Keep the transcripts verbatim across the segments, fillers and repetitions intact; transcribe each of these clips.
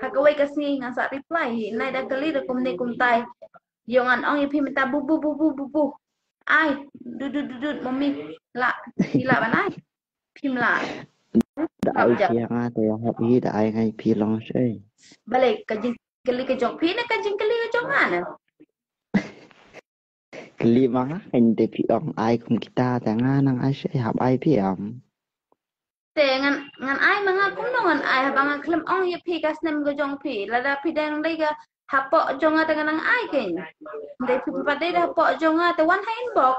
ha kawei ka sngi ngan sa reply hi. Nai da kali da kumne kumtai. Ïoh ngan ong ïa phi mynta bu bu bu bu bu bu. Ai, dut dut dut dut, mommy. La, phi la ban ai. Phim la. Da ai phi nga te ïa hap hi, da ai ngai phi long shei. Balei ka jingkylli ka jong phi ne ka jingkylli ka jong nga ne? Kylli ma nga, kan te phi ong ai kum kita, te nga nang ai shei, hap ai phi am. Te ngan, ngan ai ma nga kumno ngan ai, haba nga khlem ong ïa phi ka snem ka jong phi, lada phi dang dei ka hapoh jong nga te ngan nang ai kein. Dei phi pat dei da hapoh jong nga te wan ha inbox.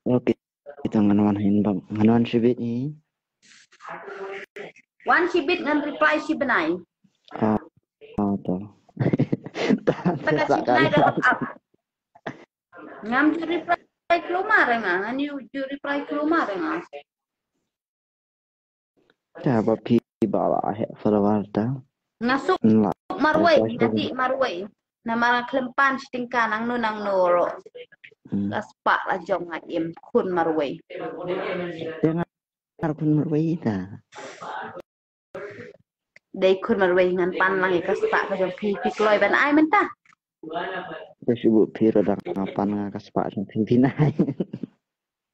Okay. Ito ngan wan ha inbox, ngan wan shibit ni. Wan shibit ngan reply shi bnai. Ah, ah, to. Ta ka shi bnai da hap ap. Ngam ju reply klumar nga, ngam ju reply klumar nga. Ta ba phi ba la heh follower ta. Nga suk marwei, nga dih marwei. Namar nga khlem pan shi tyngka nangno nangno ruh. Hmm. La spah la jong nga im khun marwei. Te nga ar khun marwei ta. Dei khun marwei ngan pan lang ïa ka spah ka jong phi, phi kloi ban ai mynta. Te shu buh phi ruh dang nga pan nga ka spah jong phi phi nai.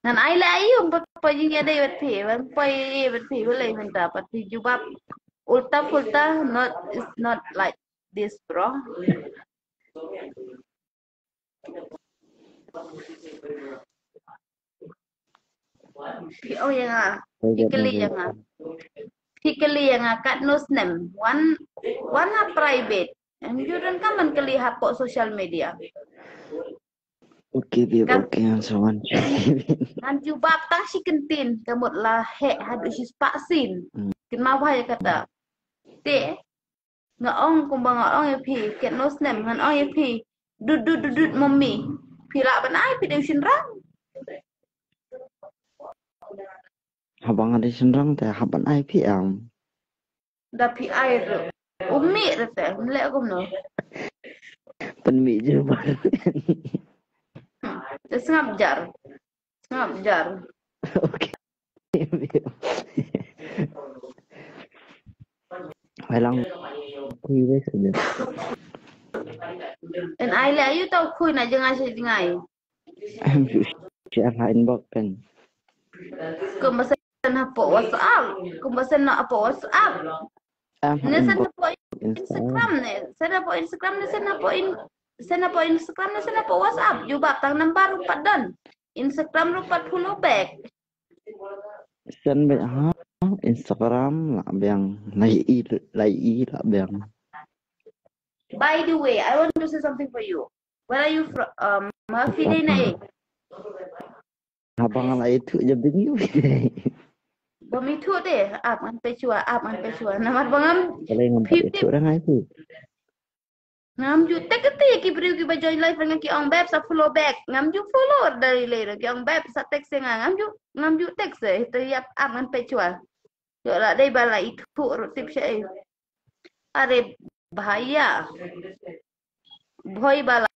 Ngan ai la ayu, poi jingïadei bad phi, ban poi ïa bad phi, balei mynta pat phi jubab ulta pulta, not, it's not like this, bro. Phi ong ïa nga, phi kylli ïa nga. Phi kylli ïa nga katno snem, wan, wan ha private. Ngam ju donkam ban kylli hapoh social media. Okay, babe, okay, ngan sa wan. Ngan jubab tang shi kyntien, ka mut la heh haduh shi spah sien. Hmm. Kynmaw bha ïa kata. Te nga ong kumba nga ong ïa phi, katno snem ngan ong ïa phi. Dut dut dut dut, mommy. Phi lah ban ai, phi dei u shynrang. Haba nga dei shynrang te hap ban ai phi am. Da phi ai ruh. U mih ruh te, ym leh kumno. Pynmih jubab. Hmm. Te sngap jar. Sngap jar. Okay. Hai lang. Khui wei sa je. En ai leh ayu tau khui na jngai sa jngai. Em, shu share ha inbox kan. Kumba send hapoh WhatsApp, kumba send hapoh WhatsApp. Em, ha inbox. Ne send hapoh Instagram ne, send hapoh Instagram ne, send hapoh in, send hapoh Instagram ne, send hapoh WhatsApp. Jubab tang number ruh pat don. Instagram ruh pat follow back. Send back ha Instagram lah biang, lai i, lai i lah biang. By the way, I want to say something for you. Where are you from? Um, ma phi dei na ei? Haba nga la ïathuh jabing ïa u. Bym ïathuh te, ap ngan peit shuwa, ap ngan peit shuwa. Namar ba ngam. Balei ngam phi ïathuh ra ngai phi. Ngam ju text te ki briew kiba join live nga ki ong beb sa follow back. Ngam ju follow da lei lei ki ong beb sa text nga. Ngam ju, ngam ju text te ïap ap ngan peit shuwa. Ïoh la dei ba la ithuh ruh tip sha ei. Are bhaiya. Bhoi ba la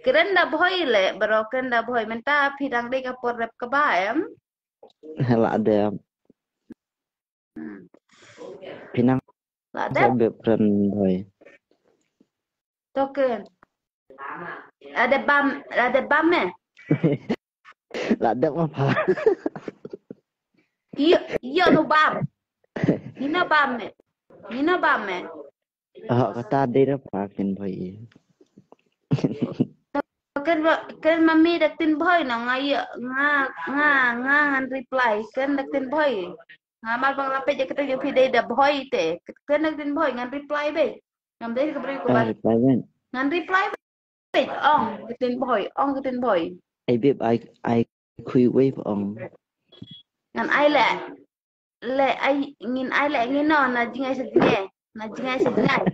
kren da bhoi le, bro kren da bhoi mynta phi dang dei ka por rep kaba em. La dep. Hmm. Phi nang la dep. Bep kren bhoi. To kren. La dep bam, la dep bam me. La dep ma pha. Ïa, ïa no bam. Ni na bam me. Ni na bam me. Ah, kata dei da pha ktien bhoi. Kan ba, kan mami da ktien bhoi no nga ïa, nga, nga, nga ngan reply kan da ktien bhoi. Nga mar ba nga la peit ïa kata ïa phi dei da bhoi te. Kan da ktien bhoi ngan reply be. Ngam dei ka briew ka ba. Ah, reply be. Ngan reply be. Ong ka ktien bhoi, ong ka ktien bhoi. Ai beb ai, ai khui wei ong. Ngan ai leh. Leh ai ngin ai leh ngin no na jngai sa jngai. Na jngai sa jngai.